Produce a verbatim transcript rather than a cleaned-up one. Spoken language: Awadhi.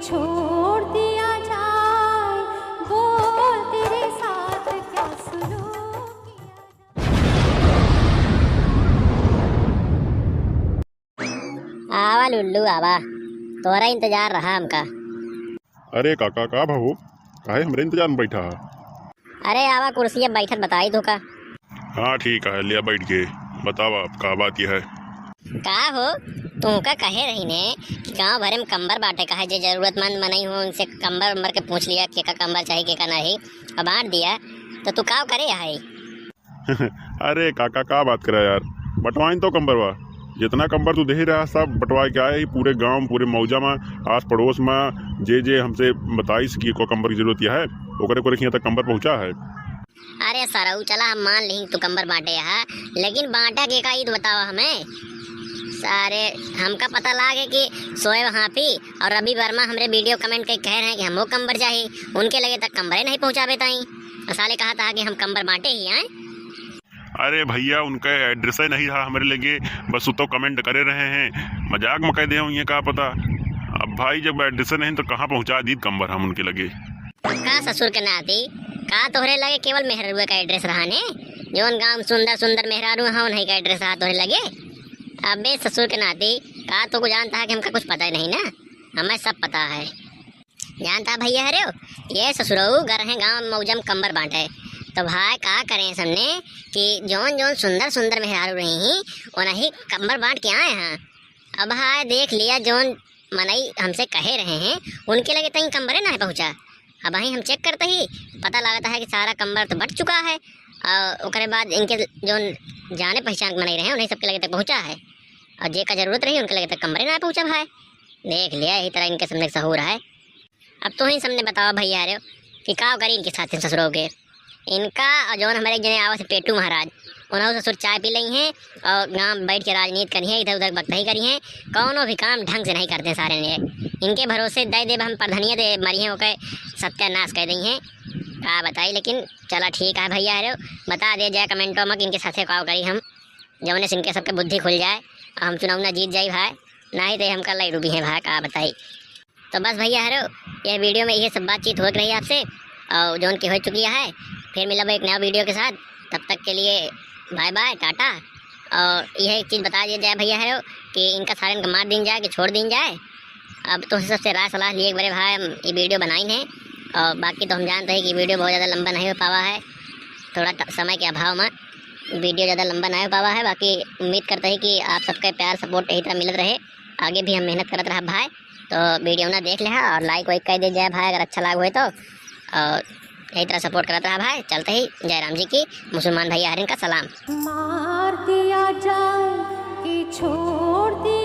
छोड़ दिया जाए, बोल तेरे साथ क्या सुलूक किया जाए। आवा लुल्लू आवा, तोहरा इंतजार रहा हमका। अरे काका, का भा हो? काहे हमरे इंतजार में बैठा है? अरे आवा कुर्सी पे बैठत बताई तोहका। हाँ ठीक है, लिया बैठ के बतावा, का बात यह है? का हो, तुमका कहे रही ने कि गांव भरे में कम्बर बांटे का है, जे जरूरतमंद मनई हो उनसे कम्बर उम्बर के पूछ लिया, केका कम्बर चाही केका नहीं, और बांट दिया, तो तू का करे है? अरे काका, का बात करा यार, बंटवाइन तो कम्बरवा, जितना कम्बर तू देही रहा सब बंटवाए के आए ही पूरे गांव, पूरे मौजा में, आस पड़ोस में, जे जे हमसे बताइस कि को कम्बर की जरूरत यह है, ओकरे ओकरे हियां तक कम्बर पहुंचा है। अरे सरऊ, चला हम मान लिही तू कम्बर बांटे हा, लेकिन बांटा केका ई तो बतावा हमें। सारे हमका पता लागे कि शोएब हाफी और रवि वर्मा हमरे वीडियो comment के कह रहे हैं कि हमको कम्बर चाही, उनके लगे तक कम्बरे नहीं पहुंचावे ताई। और साले कहा था कि हम कम्बर बांटे ही आए। अरे भैया, उनका एड्रेस ही नहीं रहा हमरे लगे, बस वो तो comment करे रहे हैं, मजाक में कह दे होंगे, का पता। अब भाई, जब एड्रेस नहीं तो कहाँ पहुँचा दी कम्बर हम उनके लगे? का ससुर के नाती, का तोहरे लगे केवल मेहरारू का एड्रेस रहा ने? जौन गांव में सुंदर सुंदर मेहरारू हैं, उन्हीं का एड्रेस रहा तोहरे लगे? अबे ससुर के नाती, का तोको जानता है कि हमका कुछ पता ही नहीं ना, हमें सब पता है। जानता भैया हरे हो, ये ससुरऊ गर हैं गांव मौजम कम्बर बांटे। तो भाई का करें सबने कि जौन जौन सुंदर सुंदर मेहरारू रही ही, उन्हीं कम्बर बांट के आए हैं। अब भाई देख लिया, जौन मनई हमसे कहे रहे हैं, उनके लगे तई कम्बरे ना है पहुँचा। अब वहीं हम check करते ही पता लगता है कि सारा कम्बर तो बंट चुका है, और ओकरे बाद इनके जौन जाने पहचान के मनई रहे, उन्हीं सबके लगे तक पहुँचा है, और जेका जरूरत रही उनके लगे तक कम्बरे ना पहुँचा भाई। देख लिया, यही तरह इनके सामने सहूर है। अब तो ही सामने बतावा भैया रे कि का करी इनके साथ ससुरों के। इनका और जौन हमारे एक जने आवा से पेटू महाराज, उन्हों ससुर चाय पी लई हैं और गांव बैठ के राजनीति करी हैं, इधर उधर बकतही करी हैं, कौनो भी काम ढंग से नहीं करते सारे ने। इनके भरोसे दे देब हम प्रधनिया दे मरी हैं, ओके सत्यानाश कर दी हैं। का बताई, लेकिन चला ठीक है भैया रे, बता दे जाए कमेंटों में कि इनके साथे का करी हम, जौने से इनके सबके बुद्धि खुल जाए और हम चुनाव ना जीत जाई भाई, नहीं तो हमका लई डूबी हैं भाई, का बताई। तो बस भैया हरो, यह वीडियो में यह सब बातचीत हो रही है आपसे और जौन की हो चुकी है। फिर मिलब एक नया वीडियो के साथ, तब तक के लिए bye bye, टाटा। और यह एक चीज़ बता दिया जाए भैया हरो कि इनका सारन का मार दीन जाए कि छोड़ दीन जाए। अब तो सबसे राय सलाह लिए एक बड़े भाई हम ये वीडियो बनाइन है, और बाकी तो हम जानते हैं कि वीडियो बहुत ज़्यादा लंबा नहीं हो पावा है, थोड़ा ट-, समय के अभाव में वीडियो ज़्यादा लंबा नहीं हो पावा है। बाकी उम्मीद करते हैं कि आप सबके प्यार support यही तरह मिलत रहे, आगे भी हम मेहनत करत रहा भाई। तो वीडियो ना देख ले और like वाइक कर दे जाए भाई, अगर अच्छा लाग हुए तो। और यही तरह support करत रहा भाई। चलते ही जय राम जी की, मुसलमान भैया हरिन का सलाम। मार दिया जाए कि छोड़ दिया